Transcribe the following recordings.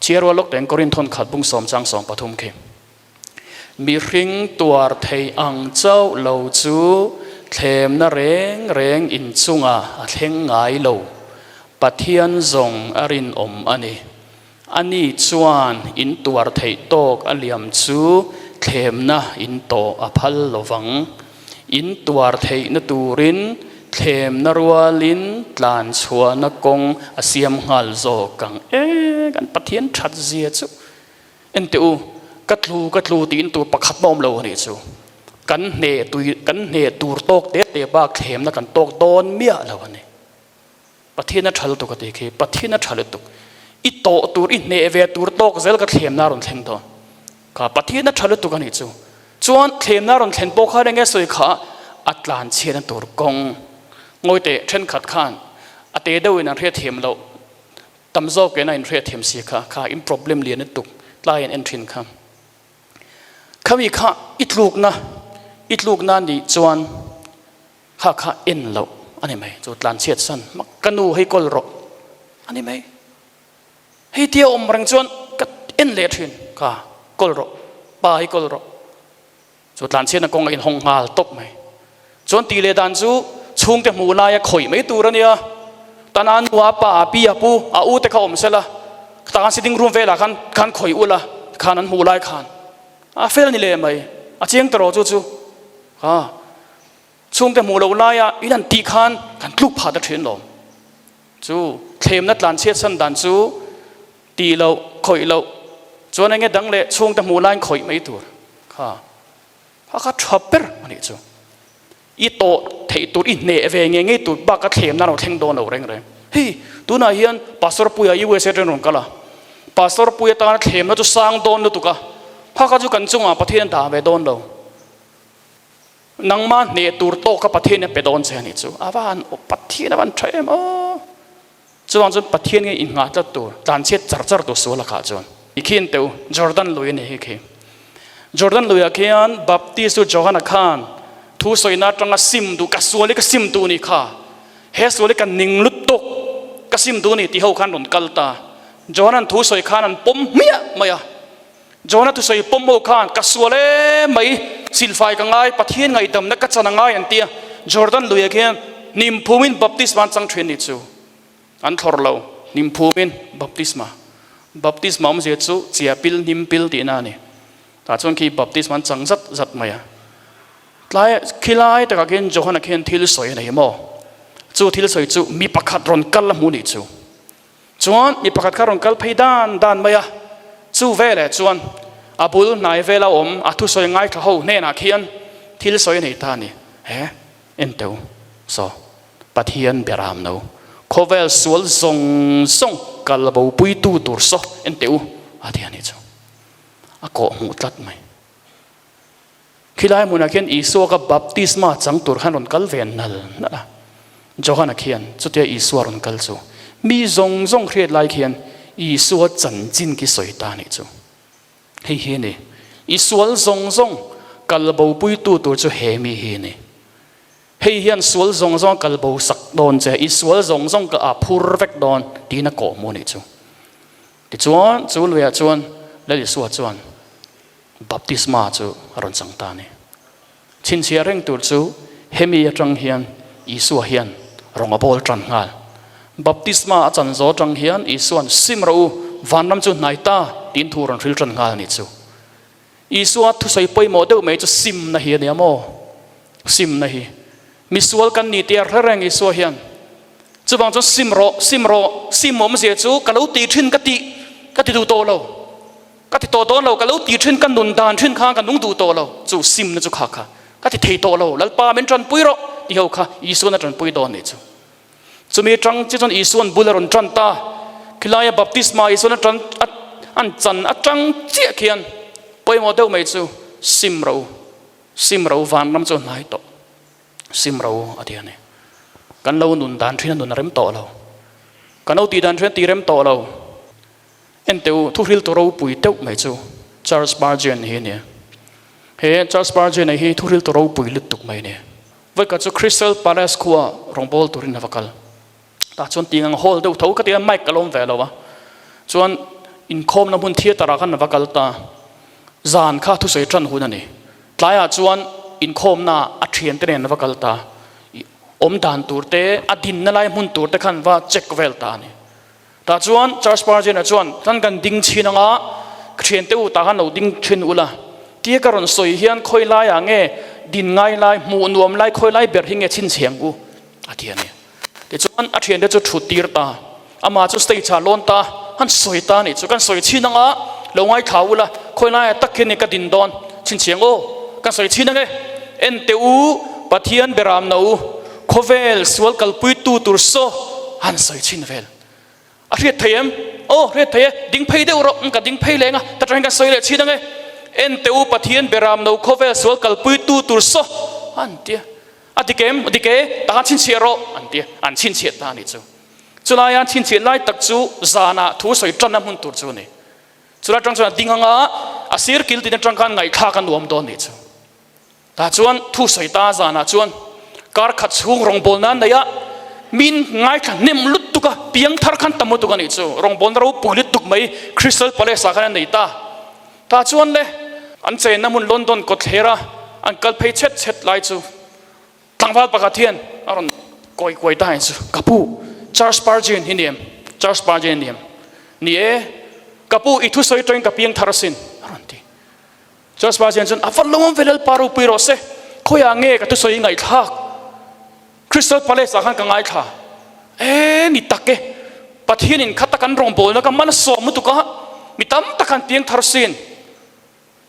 Chhiar rual lawk teng Korin thawn khat bung sawm chang 13 khi. Mihring tuar thei ang chauh lo chu thlemna reng reng inchungah a thleng ngai lo. Pathian zawng a rinawm a ni. Ani chuan in tuar theih tawk a liam chu thlemna in tawh a phal lo vang. In tuar theihna turin thlemna rualin tlan chhuahna kawng a siam nghal zawk ang. E, kan Pathian that zia chu enteh u, ka tlu ka tlu tiin tur pakhat mah awm lo a nih chu. Kan hneh tui kan hneh tur tawk te te bak thlemna kan tawk dawn miah lo a ni. Pathian a tha lutuk a ti khi, Pathian a tha lutuk. I tawh tur, i hneh ve tur tawk zel ka thlemna a rawn thleng dawn. Kha Pathian a tha lutuk a nih chu. Chuan thlemna a rawn thlen pawh khan enge sawi kha a tlan chhiatna tur kawng. Ngawi teh thenkhat khan a te deuhin an hriatthiam loh, tam zawkin a inhriatthiam si kha, kha in problem lian lutuk tlai an en thin kha. Khami kha i tlukna, i tlukna nih chuan Kha kha en loh a ni mai, chu tlan chhiat san hmak ka nu hei kawl rawh a ni mai. Hei tia awm reng chuan ka en leh thin kha kawl rawh, pa hi kawl rawh. Chu tlan chhiatna kawng a inhawng nghal tawp mai. Chuan tih leh dan chu chhungte hmuh laia khawih mai tur a nia. Tana nu a pa a pi a pu a u te kha awm sela, tah sitting room velah khan khan khawih ula khan an hmuh lai khan a fel a ni leh mai. A chiang ta rawh chu chu kha. Chhungte hmuh loh laia in han tih khan kan tluk phah ta thin lawm. Chu thlemna tlan chhiat san dan chu tih loh, khawih loh chuan enge dang leh chhungte hmuh laiin khawih mai tur kha kha kha tha ber a nih chu. I tawh theih tur, i hneh ve ngei ngei tur bak a thlemna a lo thleng dawn lo reng reng. Hei tunah hian Pastor Puia USA atangin rawn kal a, Pastor Puia tana thlemna chu sang dawn lutuk a, kha kha chu kan chungah Pathian a dah ve dawn lo. Nangmah hneh tur tawk kha Pathian a pe dawn che a nih chu. A va han aw Pathian a va han tha em aw. Chuvang chuan Pathian nge inngah tlat tur, tlanchhiat char char tur sual lakah chuan. I khin teu, Jordan lui a ni hi khi. Jordan luiah khian Baptist tu Johana khan thu sawina atanga sim duh, ka sual hi ka sim duh ni kha, he sual hi ka ning lutuk, ka sim duh ni tih ho khan rawn kal ta. Johana'n thu sawi khan an pawm hmiah mai a. Jonah thusawi pawm ho khan, Ka sual em mai, silfai ka ngai, Pathian ngaihdamna ka chan a ngai an ti a. Jordan luiah khian hnimphumin baptisma an chang thin ni chu an thlawr lo, hnimphumin baptisma. Baptisma awmzia chu chia pil, hnim pil tihna a ni. Tah chuan khi baptisma an chang zat zat mai a. Tlai khilai takah khian Johana khian thil sawi a nei maw? Chu thil sawi chu mi pakhat rawn kal a hmu nih chu. Chuan mi pakhat kha rawn kal phei dan dan mai a, chu veleh chuan a bul hnai vela awm a thusawi ngaithla ho hnenah khian thil sawi a nei ta a ni. He, en teu, saw, Pathian beram no, khawvel sual zawng zawng kal bopuitu tur saw, en teh u, a ti a nih chu. A kawh hmuh tlat mai. Khilai hmunah khian Isua ka baptisma chang tur khan rawn kal ve nal nal a. Johana khian chutia Isua rawn kal chu mi zawng zawng hriat lai khian Isua chanchin khi sawi ta nih chu. Hei hi a ni. I sual zawng zawng kal bopuitu tur chu he mi hi a ni. Hei hian sual zawng zawng a kal bo sak dawn che, i sual zawng zawng ka a phur vek dawn tiin a kawhhmuh nih chu. Tichuan chu luiah chuan Lal Isua chuan Baptisma chu a rawn chang ta a ni. Chhinchhiah reng tur chu hemi atang hian Isua hian rawng a bawl tan nghal. Baptisma a chan zawh atang hian Isua'n sim rawh u, vanram chu hnai ta tiin thu rawn hril tan nghal a ni chu. Isua thusawi pawimawh deuh mai chu simna hi a nia maw? Simna hi. Misual kan ni tih a hre reng Isua hian. Chuvang chuan sim rawh, sim rawh, sim awmzia chu ka lo ti thin ka tih, ka ti duh tawh lo. Ka ti tawh dawn lo, ka lo ti thin, ka nun dan thin khan ka nung duh tawh lo, chu simna chu kha kha ka ti thei tawh lo, Lalpa min tanpui rawh ti ho kha Isuan a tanpui dawn nih chu. Chumi tang chi chuan Isuan bul a rawn tan ta, khilaia baptisma Isuan a tan an chan atang chiah khian pawimawh deuh mai chu sim ro, sim ro vanram chu a hnai tawh, sim ro a ti a ni. Kan lo nun dan thin a nun a rem tawh lo, kan lo tih dan thin a ti rem tawh lo. Enteh u, thuhriltu ropui deuh mai chu Charles Spurgeon hi a ni. He Charles Spurgeon hi thuhriltu ropui lutuk mai a ni. Vawikhat chu Crystal Palace khua rawngbâwl turin a va kal. Tah chuan ting ang hall deuh tho ka ti a, mic ka lawm ve lo a. Chuan inkhawmna hmun theatre ah khan a va kal ta. Zan kha thusawi tan hun a ni. Tlaiah chuan inkhawmna a thiante nen a va kal ta. Awm dan tur te, a dinna lai hmun tur te khan va check vel ta a ni. Tah chuan Charles Spurgeon-a chuan, Khan kan ding chhin anga, ka thiante u tah khan lo ding thin ula. Tia ka rawn sawi hian khawi laiah nge din ngai lai, hmuh nuam lai khawi lai ber hi nge chhinchhiang u? a ti a ni. Tichuan a thiante chu thut tir ta, amah chu stage ah lawn ta, han sawi ta a nih chu, kan sawi chhin anga lo ngaithla ula, khawi laiah tak hian ka din dawn, chhinchhiang aw, kan sawi chhin ange, en teh u, Pathian beram na u, khawvel sual kalpui tu tur saw han sawi chhin vel. A hriat thei em? Aw, hriat thei e, ding phei deuh rawh, ka ding phei leng a, ta tangin kan sawi leh chhin ange, en teh u, Pathian beram no khawvel sual kalpui tu tur saw han tia. A dik em? A dik e, tah khan chhinchhiah rawh an ti a, an chhinchhiah ta a nih chu. Chulaia an chhinchhiah lai tak chu zanah thu sawi tanna hmun tur chu a ni. Chulai atang chuan a ding anga a sir kil tin atang khan ngaihthlak a nuam dawn a nih chu. Tah chuan thu sawi ta zanah chuan kar khat chhung rawngbawlna an nei a, min ngaithla hnem lutuk a, piang thar khan tam lutuk a nih chu. Rawngbawlna ropui lutuk mai Crystal Palace ah khan an nei ta. Tah chuan le an chenna hmun London kawtthler a an kal phei chhet chhet lai chu tlangval pakhat hian a rawn kawi kuai ta hi chu ka pu Charles Spurgeon hi ni em? Charles Spurgeon ni em? Ni e, ka pu i thusawi tawngin ka piang thar asin a rawn ti. Charles Spurgeon chuan a va lawm ve Lalpa ropui rawh se, khawiah nge ka thusawi i ngaihthlak? Crystal Palace ah khan ka ngaithla e ni tak e, Pathian in khat a kan rawngbawlna ka man a sawm lutuk a, mi tam tak han piang thar sin,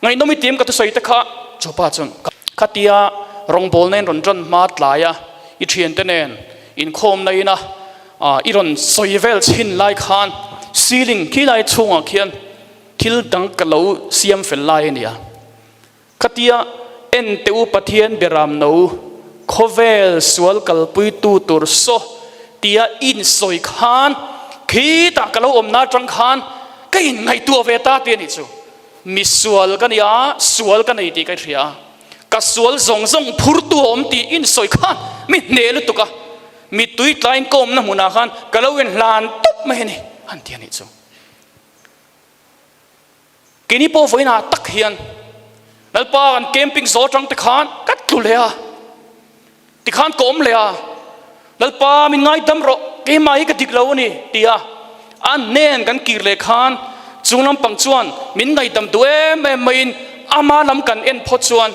ngaihnawm i tiam ka thusawi te kha. Chupa chuan khatia rawngbawlna in rawn tan hma tlai a, i thiante nen inkhawmna ina i rawn sawi vel chhin lai khan ceiling khi lai chhungah khian thil dang ka lo siam fel lai a nia. Khatia en teh u Pathian beram no khawvel sual kalpui tu tur saw tia in sawi khan khitah ka lo awmna atang khan ka in ngaihtuah ve ta tih a nih chu. Mi sual ka nia, sual ka nei tih ka hria a, ka sual zawng zawng phur tu a awm tih in sawi khan mi hneh lutuk a, mittui tlaiin ka awmna hmunah khan ka lo inhlan tawp mai a ni han ti a nih chu. Keini pawh vawiinah tak hian Lalpa kan camping zawh atang te khan ka tlu leh a, tikhan ka awm leh a, Lalpa min ngaidam rawh, keimah hi ka dik lo a ni ti a, a hnen kan kir leh khan chung lampang chuan min ngaihdam duh em em maiin ama lam kan en phawt chuan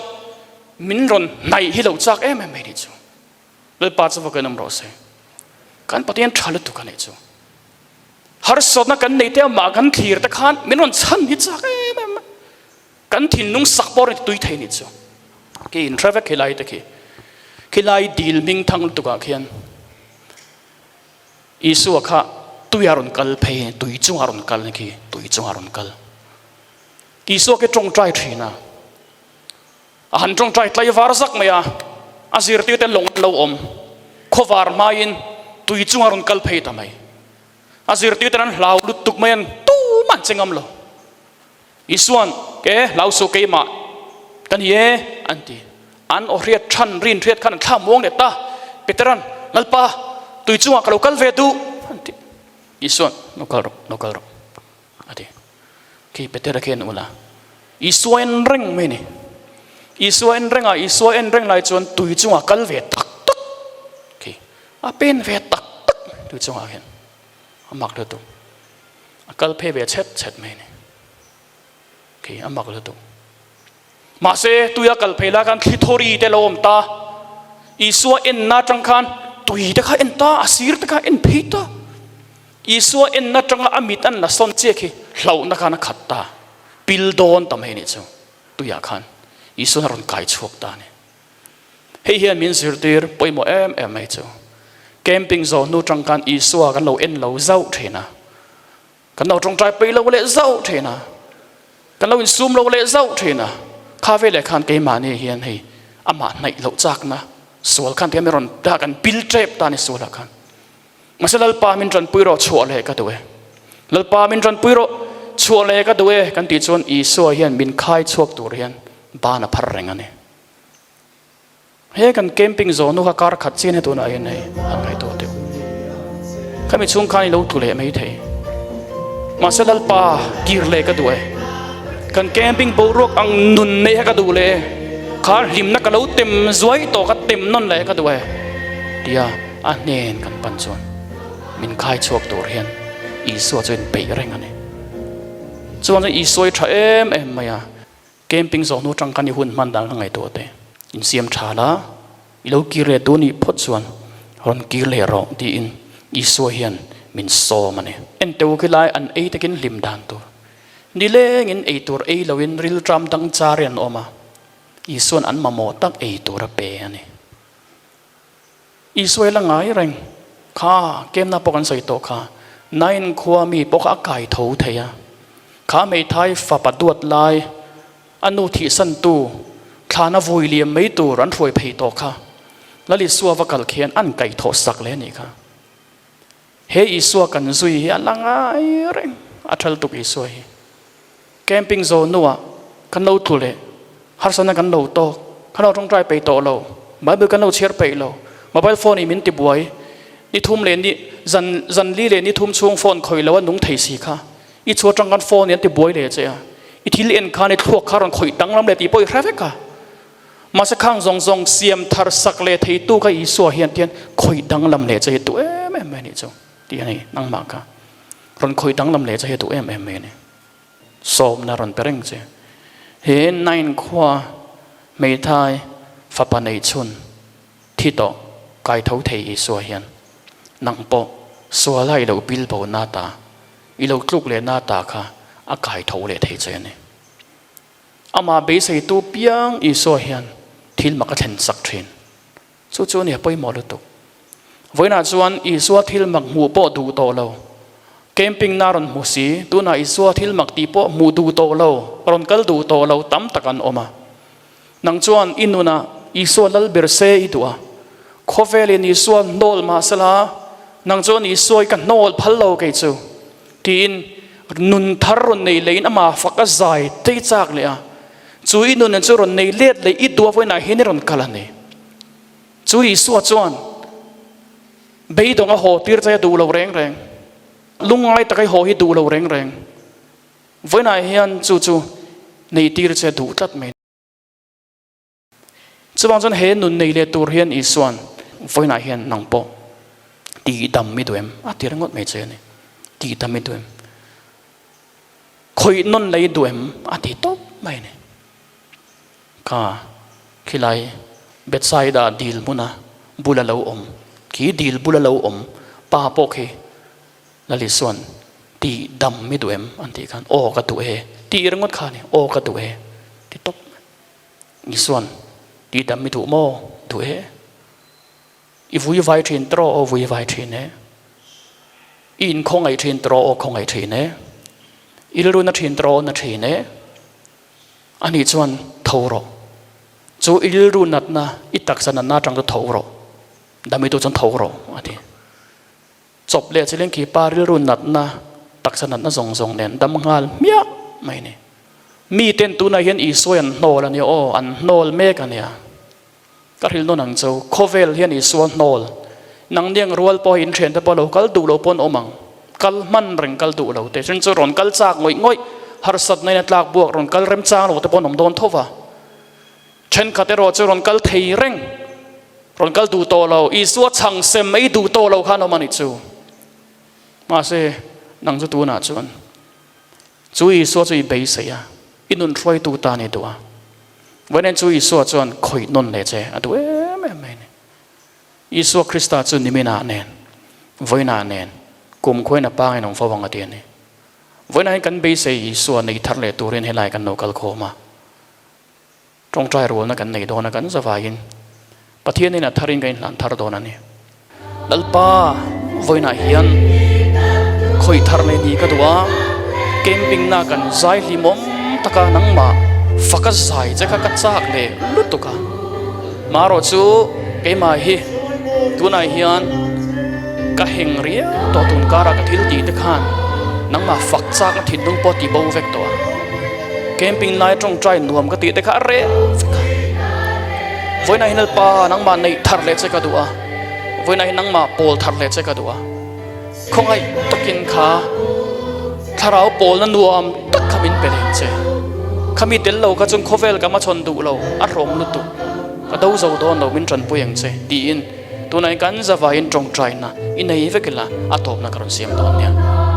min rawn hnaih hi lo chak em em mai ni chu. Lalpa chu va kan awm rawh se. Kan Pathian tha lutuk a nih chu. Harsatna kan nei te amah kan thlir te khan min rawn chhan hi chak em em a. Kan thinlung sak pawh a rawn tui thei nih chu. Khi in hre vek khilai te khi. Khilai dil hming thang lutuk ah khian Isua kha tui a rawn kal phei, tui chungah a rawn kal ni khi, tui chungah a rawn kal. Isua khi tawngtai thin a. A han tawngtai tlaivar zak mai a, a zirtirte lawng an lo awm. Khawvar hmaiin tui chunga rawn kal phei ta mai. A zirtirten an hlau lutuk mai an tum an che ngam lo. Isuan, Ke hlau suh keimah ka ni e, an ti. An aw hriat than rin hriat khan an thla muang leh ta. Peteran, Lalpa, tui chungah ka lo kal ve duh, an ti. Isuan, Lo kal rawh, lo kal rawh. A ti. Khi Petera khian ula Isua en reng mai a ni. Isua en reng a, Isua en reng lai chuan tui chungah kal ve tak tak khi a pen ve tak tak tui chungah khian a mak lutuk. A kal phei ve chhet chhet mai a ni. Khi a mak lutuk. Mahse tuia kal phei lai khan thli thawri te lo awm ta. Isua enna atang khan tui te kha en ta, a sir te kha en phei ta. Isua enna atanga a mit an la sawn chiah khi hlauhna khan a khat ta. Pil dawn ta mai a nih chu tuiah khan Isuan a rawn kai chhuak ta a ni. Hei hian min zirtir pawimawh em em mai chu. Camping zawh hnu tang khan Isua kan lo en lo zauh thin a. Kan lo tawngtai peih lo leh zauh thin a, kan lo insum lo leh zauh thin a, kha veleh khan keimahni hian hei amah hnaih loh chakna sual khan tihian min rawn dah kan pil tep ta a ni sualah khan. Mahse Lalpa min tanpui rawh chhuah leh ka duh e, Lalpa min tanpui rawh chhuah leh ka duh e kan tih chuan Isua hian min khai chhuak tur hian ban a phar reng a ni. He kan camping zawh hnu kha kar khat chian he tunah hian hei han ngaihtuah teuh. Khami chhung khan i lo tlu leh mai thei. Mahse Lalpa kir leh ka duh e. Kan camping boruak ang nun neih kha ka duh leh e. Kha hlimna ka lo tem zuai tawh ka tem nawn leh ka duh e. Tia a hnen kan pan chuan min khai chhuak tur hian Isua chu inpeih reng a ni. Chuan chuan Isua hi tha em em mai a. Camping zawh hnu atang khan i hun hman dan ka ngaihtuah teh. Insiam tha la, i lo kir leh tu nih phawt chuan rawn kir leh rawh tiin Isua hian min sawm a ni. Enteu khi lai an ei takin hlim dan tur. Nilengin ei tur ei loin rilṭam dang char in an awm a, Isua'n an mamawh tak ei tur a pe a ni. Isua hi la ngai reng kha kemna pawh kan sawi tawh kha, Nain khua mi pawh kha a kai tho thei a, kha hmeithai fapa duat lai a nu thihsantu thlana vui liam mai tur an hruai phei tawh kha Lal Isua va kal khian an kaihthawh sak leh a nih kha. He Isua kan zui hi a la ngai reng a thal tuk Isua hi. Camping zo hnuah kan lo tlu leh, harsatna kan lo tawk, kan lo tawngtai peih tawh lo, Bible kan lo chhiar peih lo, mobile phone in min ti buai, ni thum leh ni zan zan li leh ni thum chhung phone khawih lo a nung thei si kha, i chhuat atang khan phone in an ti buai leh che a, i thil en khan i thluak kha rawn khawih danglam leh tih pawh i hre vek a. Mahse khang zawng zawng siam thar sak leh theitu kha Isua hian tian khawih danglam leh che hi duh em em mai a nih chu tih a ni, nangmah kha rawn khawih danglam leh che hi duh em em mai a ni. Sawmna rawn pe reng che. He Nain khua hmeithai fapa nei chhun thi tawh kai tho thei Isua hian nang pawh suala i lo bil bo na ta, i lo tluk leh na ta kha a kai tho leh thei che a ni. Amah beiseitu piang Isua hian thil mak a thlen sak thin. Chu chu nia pawimawh lutuk. Vawiinah chuan Isua thil mak hmuh pawh duh tawh lo. Camping na rawn hmu si, tunah Isua thil mak tih pawh hmuh duh tawh lo, rawn kal duh tawh lo tam tak an awm a. Nang chuan i nunah Isua lal ber se i duh a. Khawvelin Isua hnawl mah sela, nang chuan Isua i ka hnawl phal lo kei chu tiin nun thar rawn nei leiin amah fak a zai tei chak leh a. Chu i nun chu rawn nei let leh i duh a vawiinah hian i rawn kal a ni. Chu Isua chuan beidawng a haw tir chai a duh lo reng reng. Lungngai taka i haw hi duh lo reng reng. Vawiinah hian chu chu nei tir che a duh tlat mai. Chuvang chuan he nun nei leh tur hian Isua'n vawiinah hian nang pawh tihdam i duh em? A ti ringawt mai che a ni. Tihdam i duh em? Khawih nawn lei duh em? A ti tawp mai a ni. Ka khilai Bethsaida dil hmuna bula lo awm, khi dil bula lo awm pa pawh khi Lal Isua'n tihdam i duh em? An tih khan aw ka duh e tih ringawt kha a ni, aw ka duh e ti tawp mai. Isua'n tihdam i duh maw? Duh e. I vui vai thin tawh aw vui vai thin e. I inkhawngaih thin tawh aw khawngaih thin e. I rilru na thin tawh aw na thin e. Ani chuan tho rawh. Chu i rilru natna, i taksa natna atang chu tho rawh. Damitu chuan tho rawh a ti. Chawp leh chileng khi pa rilru natna, taksa natna zawng zawng nen dam nghal hmiah mai a ni. Miten tunah hian Isua an hnawl a nia aw, an hnawl mek a nia. Ka hrilh nawn ang chu, khawvel hian Isua hnawl. Nangni ang rual pawh hi in thiante pawh lo kal duh lo pawh an awm ang. Kal hman reng kal duh lo te, chuan chu rawn kal chak ngawih ngawih, harsatna in a tlak buak rawn kal remchang lo te pawh an awm dawn tho va. Thenkhat erawh chu rawn kal thei reng, rawn kal duh tawh lo, Isua chhang sem mai duh tawh lo khan awm a nih chu. Mahse, nang chu tunah chuan chu Isua chu i beisei a, i nun hruaitu tan i duh a. Vawiin chu Isua chuan khawih nawn leh che a duh em em mai a ni. Isua Krista chu niminah nen, vawiinah nen, kumkhuain a pangin awm fo ang a ti a ni. Vawiinah hian kan beisei Isua nei thar leh turin helai kan lo kal khawm a. Tawngtai rualna kan nei dawn a kan zavaiin Pathianin a tharin kan inhlan thar dawn a ni. Lalpa vawiinah hian khawih thar leh ni ka duh a, camping na kan zai hlimawm taka nangmah faka zai che kha ka chak leh lutuk a. Marawh chu keimah hi tunah hian ka heng riau tawh tun karah ka thil tih te khan nangmah fak chakna thinlung pawh ti bo vek tawh a. Camping lai tawngtai nuam ka tih te kha a reh vek a. Vawiinah hian Lalpa nangmah neih thar leh che ka duh a, vawiinah hian nangmah pawl thar leh che ka duh a. Khawngaih takin kha. Thlarau pawlna nuam tak kha min pe leng che. Khami tel lo kha chuan khawvel ka hmachhawn duh lo, a hrawm lutuk. Ka do zo dawn lo, min tanpui ang che, tiin tunah hian kan zavaiin tawngtaina i nei vek ila, a tawpna ka rawn siam dawn nia.